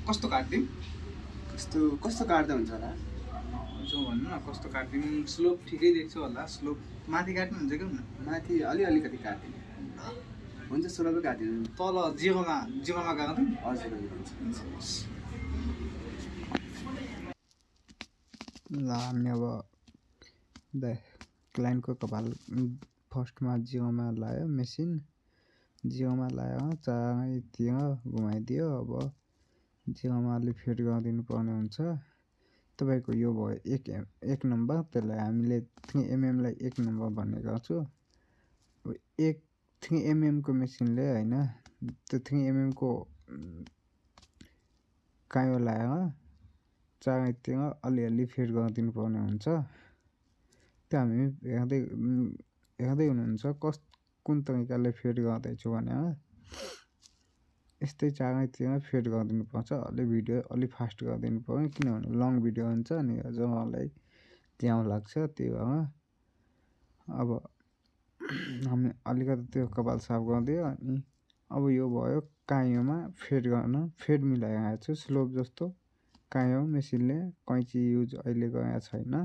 कस्तो काट्दिम कस्तो काट्दा हुन्छ होला जो भन्नु न कस्तो काट्दिम स्लोप ठिकै देख्छु होला स्लोप माथि काट्नु हुन्छ कि हुन्न माथि अलिकति काट्दिनु हुन्छ सुरुवात काटिदिनु तल जिरोमा काट्दिम हजुर ल हामी अब क्लाइन्टको कपाल फर्स्टमा जियोमा लायो मेसिन जियोमा लायो चाँगैतिर घुमाइदियो अब जियोमा अलि फिट गरिदिनु पर्ने हुन्छ तपाईँको यो भयो एक नम्बर त्यसलाई हामीले 3 mm लाई 1 नम्बर भन्ने गर्छु 3 mm को मेसिनले हैन त्यो 3 mm को कायो लाएर चाँगैतिर अलिअलि फिट गरिदिनु पर्ने हुन्छ त्यो हामी हेर्दै हुनुहुन्छ कुन तरिकाले फिट गर्दैछु भनेर यस्तै चाँगैतिर फिट गरिदिनु पर्छ भिडियो अलि फास्ट गरिदिनु पर्यो किनभने लङ भिडियो हुन्छ अनि जहाँलाई त्यहाँ लाग्छ त्यही भएर अब हामी अलिकति त्यो कपाल साफ गरिदियो अनि अब यो भयो कायोमा फेड मिलाइरहेको छु स्लोप जस्तो कायो मेसिनले कैँची युज अहिले गरेको छैन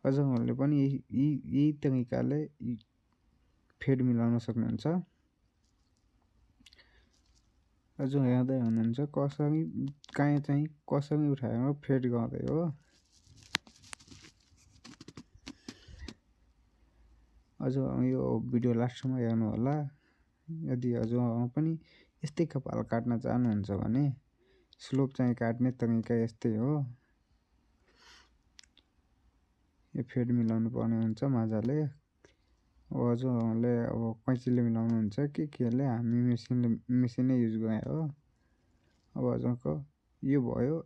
अझले पनि यही तरिकाले फेड मिलाउन सक्नुहुन्छ अझ हेर्दै हुनुहुन्छ कसरी कायो चाहिँ कसरी उठाएर फेड गर्दै हो अझ यो भिडियो लास्टसम्म हेर्नु होला यदि अझ पनि यस्तै कपाल काट्न चाहनुहुन्छ भने स्लोप चाहिँ काट्ने तरिका यस्तै हो यो फेड मिलाउनु पर्ने हुन्छ मजाले अझले अब कैँचीले मिलाउनु हुन्छ कि केले हामी मेसिनै युज गरे हो अब अझको यो भयो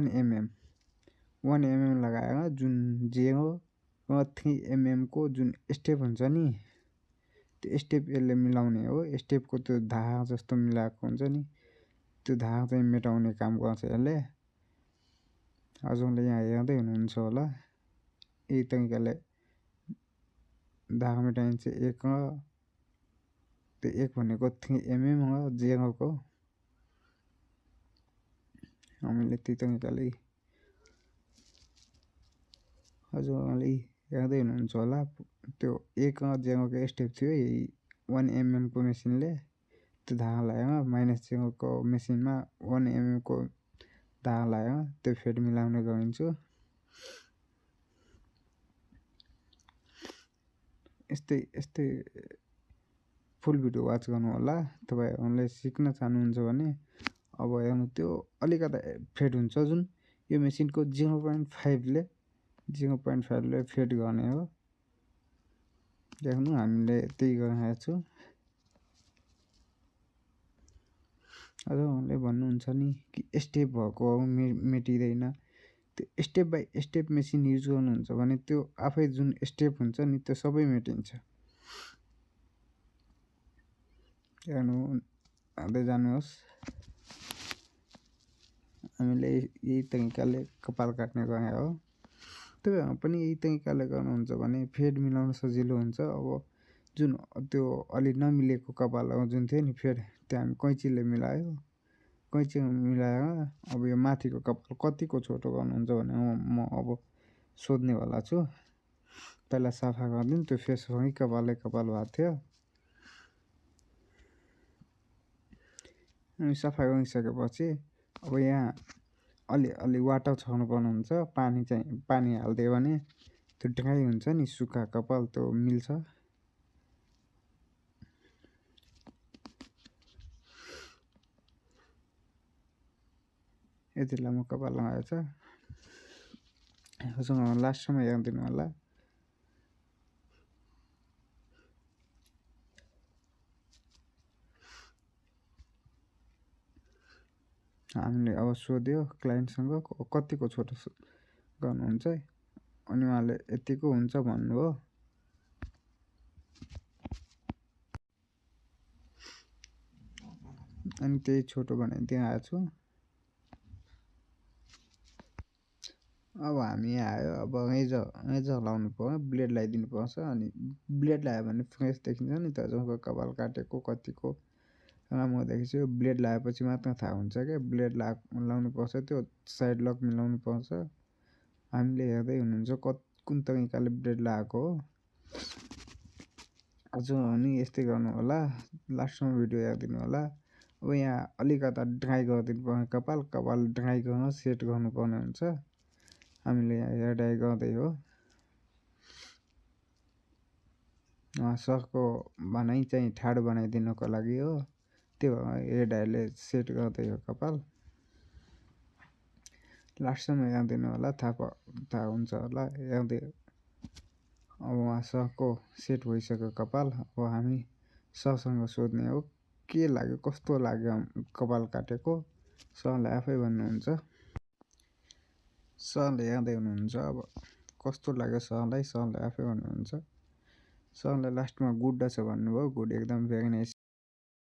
1 mm लगाएर जुन 0 र 3 mm को जुन स्टेप हुन्छ नि त्यो स्टेप यसले मिलाउने हो स्टेपको त्यो धार जस्तो मिलाएको हुन्छ नि त्यो धार चाहिँ मेटाउने काम गर्छ यसले अझले यहाँ हेर्दै हुनुहुन्छ होला यही तरिकाले धार मेटाइन्छ एक र त्यो एक भनेको 3 mm र 0 को हामीले त्यही तरिकाले अझले हेर्दै हुनुहुन्छ होला त्यो एक र 0 को स्टेप थियो यही 1 mm को मेसिनले त्यो धार लगाएर -0 को मेसिनमा 1 mm को धार लगाएर त्यो फेड मिलाउने गरिन्छु यस्तै फुल भिडियो वाच गर्नु होला तपाईहरुले सिक्न चाहनुहुन्छ भने अब हेर्नु त्यो अलिकता फेड हुन्छ जुन यो मेसिनको 0.5 ले फेड गर्ने हो देख्नु हामीले त्यही गरिरहेको छु अझले भन्नुहुन्छ नि कि स्टेप भएको मेटिदैन त्यो step by step machine use गर्नुहुन्छ भने त्यो आफै जुन स्टेप हुन्छ नि त्यो सबै मेटिन्छ हेर्नु आउँदै जानुहोस् हामीले यही तरिकाले कपाल काट्ने गरे हो तपाईहरु पनि यही तरिकाले गर्नुहुन्छ भने फेड मिलाउन सजिलो हुन्छ अब जुन त्यो अलि नमिलेको कपाल जुन थियो नि फेड त्यो हामी कैँचीले मिलायो कैँचीमा मिलाएर अब यो माथिको कपाल कतिको छोटो गर्नुहुन्छ भने म अब सोध्ने वाला छु पहिला सफा गर्दिन त्यो फेससँगै कपाल भएको थियो अनि सफा गरिसकेपछि अब यहाँ अलि वाटर छर्नु पर्ने हुन्छ पानी हाल्दियो भने त्यो ड्राई हुन्छ नि सुक्खा कपाल त्यो मिल्छ यति लामो कपाल लगाएछ लास्टसम्म हेरिदिनु होला हामीले अब सोध्यो क्लाइन्टसँग कतिको छोटो गर्नुहुन्छ अनि उहाँले यतिको हुन्छ भन्नुभयो अनि त्यही छोटो बनाइदिए आएको छु अब हामी आयो अब रेजर लाउनु पर्यो ब्लेड लगाइदिनु पर्छ अनि ब्लेड लगायो भने फ्रेस देखिन्छ नि त जसको कपाल काटेको कतिको राम्रो हुँदाखेरि चाहिँ ब्लेड लगाएपछि मात्र थाहा हुन्छ क्या ब्लेड लाउनु पर्छ त्यो साइड लक मिलाउनु पर्छ हामीले हेर्दै हुनुहुन्छ कुन तरिकाले ब्लेड लगाएको हो अझ अनि यस्तै गर्नु होला लास्टमा भिडियो हेरिदिनु होला अब यहाँ अलिकता ड्राई गरिदिनु पर्ने कपाल ड्राई गर्न सेट गर्नुपर्ने हुन्छ हामीले यहाँ हेयर डाई गर्दै हो सरको भनाइ चाहिँ ठाडो बनाइदिनको लागि हो त्यो हेयर डाईले सेट गर्दै हो कपाल लास्टसम्म हेरिदिनु होला थाहा हुन्छ होला हेर्दै अब उहाँ सरको सेट भइसक्यो कपाल अब हामी सरसँग सोध्ने हो के लाग्यो कस्तो लाग्यो कपाल काटेको सरले आफै भन्नुहुन्छ सरले हेर्दै हुनुहुन्छ अब कस्तो लाग्यो सरले आफै भन्नुहुन्छ सरले लास्टमा गुड छ भन्नुभयो गुड एकदम भेरी नाइस